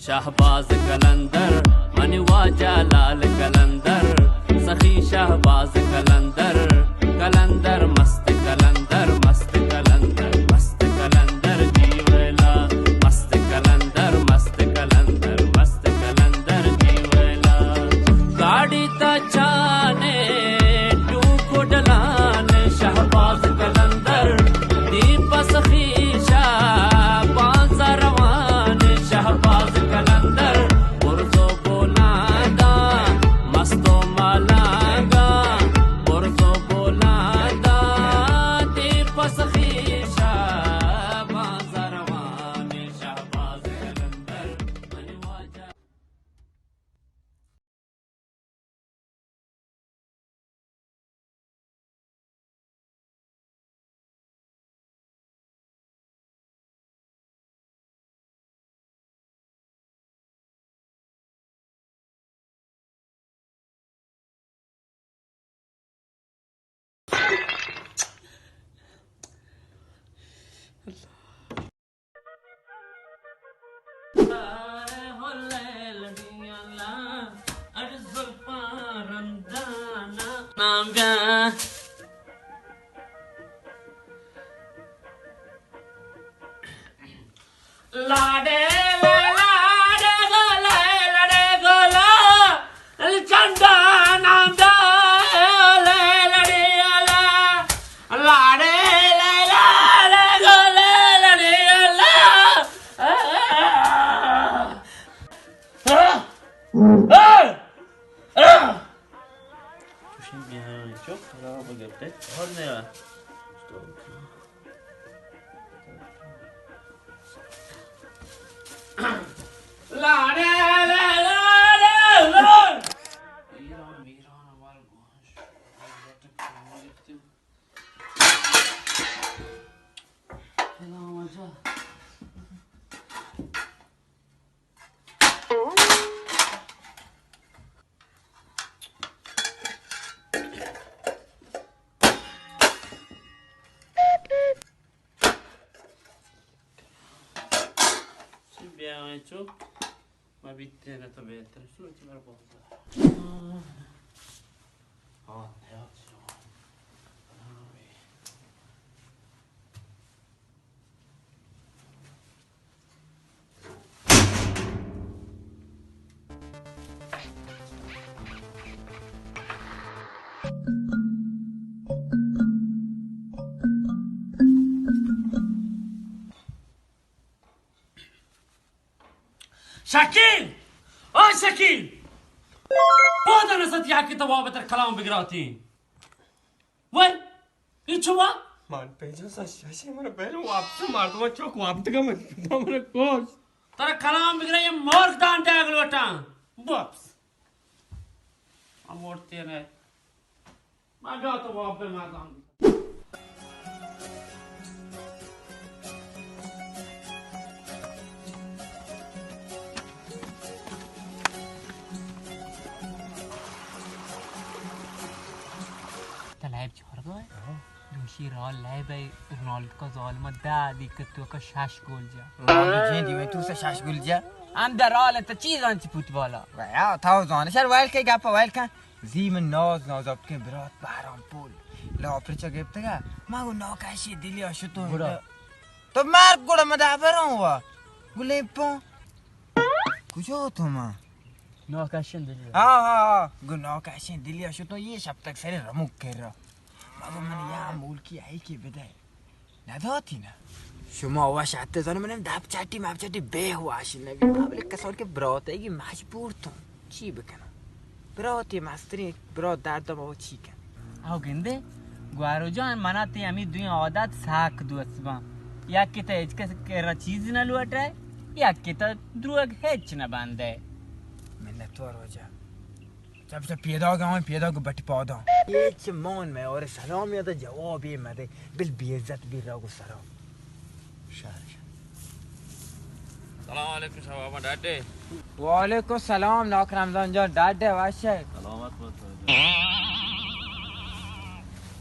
شہباز قلندر، منی واجہ لال قلندر، سخی شہباز قلندر، قلندر مست قلندر، مست قلندر، مست قلندر جی ویلا، مست قلندر، مست قلندر، مست قلندر جی ویلا۔ گاڑی تا چانے ٹوکو ڈلان شہباز قلندر، دی پس خیشا بازار روان شہباز قلندر، برزو بولاندا مستو مالانگا، برزو بولاندا دی پس خیشا بازار روان شہباز قلندر، منی واجہ۔ لاڑے لے لاڑے گو لے لڑے گو لا، چنڈا نام دا لے لڑے لا، لاڑے لے لاڑے گو لے لڑے لا۔ چپ، بگپتے۔ لاڑے، لاڑے، لاڑے، لاڑے۔ ایران، میران، اول گوش۔ سلام علیکم۔ بیا چوک، ما بیتے نہ تو بہتر، سوچ بر بہت۔ ہاں، ہاں۔ شکیل! او شکیل! پودا نہ ست یا کہ تو واب تر کلام بگراتی۔ وای، ای چوا؟ من پیجا سا شاشے من بیل واپس مردم چوک واپس گم من کوش۔ ترا کلام بگرا یہ مورگ دان ڈیگ لوٹاں۔ واپس۔ ہم ووٹ تیرے۔ ما بیا تو واب بے مردم۔ تو لیب چار گئے؟ ہاں۔ دوشی را لیب ہے، رونالڈو کا ظالم دا دی کہ تو کا شش گول جا۔ رونالڈو جین دی، تو سے شش گول جا۔ ہم در حال تو چیز آنچ فوتبالا۔ یا، تھا زان، شر ویل کے گپا ویل کن۔ زی من ناز ناز اپکیں برات بہرام پول۔ لا پرچا گپتگا؟ ما گو ناکشی دلیا شتو۔ گڑا؟ تو مرگ گڑا مدا برام وا۔ گلے پون۔ کجا تو ما؟ ناکشن دلیا۔ ہاں، ہاں، ہاں۔ گو ناکشن دلیا شتو یہ شب تک سر رموک کر رہا۔ مگو من یا مولکی ہے کہ بدے۔ نداتی نا۔ شما وش ات زن من دپ چٹی مپ چٹی بے ہواش نبی۔ ما بلے کسان کہ برات ہے کہ مجبور تو چی بکنم؟ برات یہ مستری برات درد ما چی کن؟ او گندے گوارو جان، منا تے ہمیں دوی عادت ساک دوست باں۔ یک کہ تے ہچ کس کرا چیز نہ لوٹ رہے، یک کہ تے دروگ ہچ نہ بندے۔ منت وار وجہ۔ چپ چپ پیداگ آں، پیداگ بٹی پاداں۔ ہچ مان میں اور سلام یا تو جواب یہ مدے، بل بے عزت بی راگو سرا۔ شہر، شہر۔ سلام علیکم شباب، ڈاڈے۔ وعلیکم سلام ناک رمضان جان، ڈاڈے واشے۔ سلامت بات۔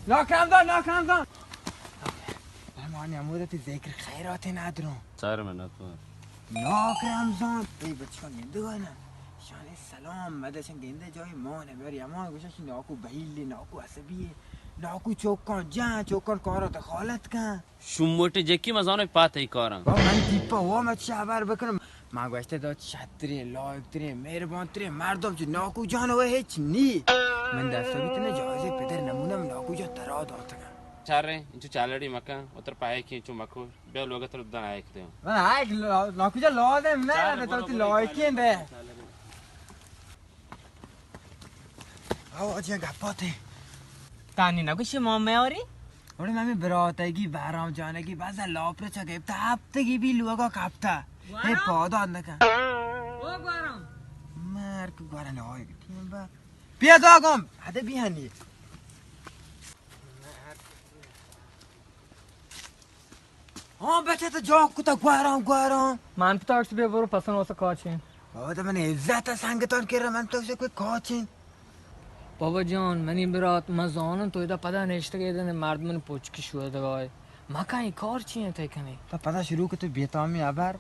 ناک رمضان، ناک رمضان۔ مہمان امود تی ذکر خیرات ندروں۔ سر میں نہ تو۔ ناک رمضان، تئی بچکاں گندگا نا؟ شانی سلام مدشن گندے جای مان بری اما گوشش ناکو بہیلی، ناکو عصبی، ناکو چوکان جان، چوکان کارا دخالت کن. شوموٹیں جکی مزانو پاتئی کاراں. با من تیپا وا مت شہبر بکنم. ما گوشتے دا شترین، لائق ترین، مہربان ترین مردم چی ناکو جان و ہچ نی. من دستا بیتنے جایزے پدر نمونم ناکو جان ترا داتگا. چارے، انچو چالڑی مکن، اتر پائے کی انچو مکو. بیا لوگا تر دن آیک دے. من آیک لا-، ناکو جان لازم نہ چار، تو برو، تی برو، لائقین دے. آو، اجے گپاتے. تانی نگوشی ما میاری؟ اوڑے ممی براتگی، بہرام جانگی، بازا لاپرچا گپتا، ہفتگی بی لوگا کپتا. اے گوارا؟ پادان نکن. او گوارا. مار کو گوارا نہ ہوئے. بیا داگم، ہدے بیانی. ہاں بچہ تو جاک کتا گوارام گوارام. من پتا اکس بے برو پسن واسه کاچین. بابا تو من عزت سنگتان کرا من تو سے کوئی کاچین. بابا جان، منی برات، من زانن تو ادا پدا نشتگ ادا مرد من پوچکی شو دگای. ما کہیں کار چی انت کنی؟ تو پدا شروع کت بیتامی ابر.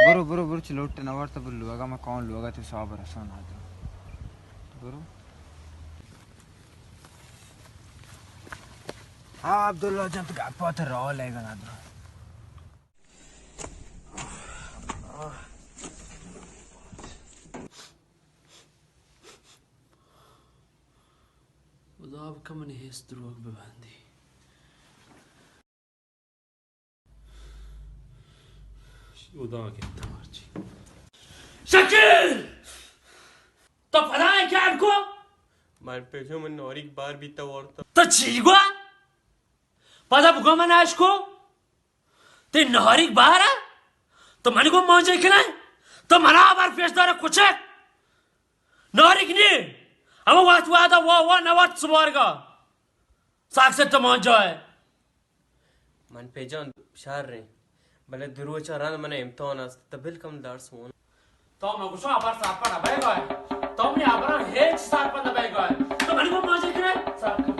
برو، برو، برو، چ لوٹ نوار تو برو لوگا ما کون لوگا تو صاحب رسان آدم. برو. ہاں، عبداللہ جان، تو گپا تو راہ لے گنا درو. خدا بکن منی ہست دروگ ببندی. شودا گپت مرچی. شکیل! تو پدا اے کار کو؟ من پیشو من نوریک بار بیتا وارتا. تو چی گوا؟ پدا بگو من اش کو؟ تی نوریک بارا؟ تو منی گو مانجے کنے؟ تو منا بر پیش دار کچک. نوریک نی. اما وقت وعدہ وا وا نوات سوارگا. ساکسٹ تو مانجا ہے. من پہ جان شہر ریں، بلے دو روچ ءَ رند من امتحان است، تو بالکل درس وان. تو مگوشو ابر سرپد نبیگ ءَ، تو منی ابراں ہچ سرپد نبیگ ءَ. تو منی گوں ماجر کنے؟ سرپد.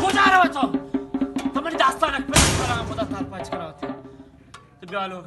کجا روئے تو؟ تو منی دستاں نک پچ کناں، خدا تر پچ کناں. تو بیا لوگ.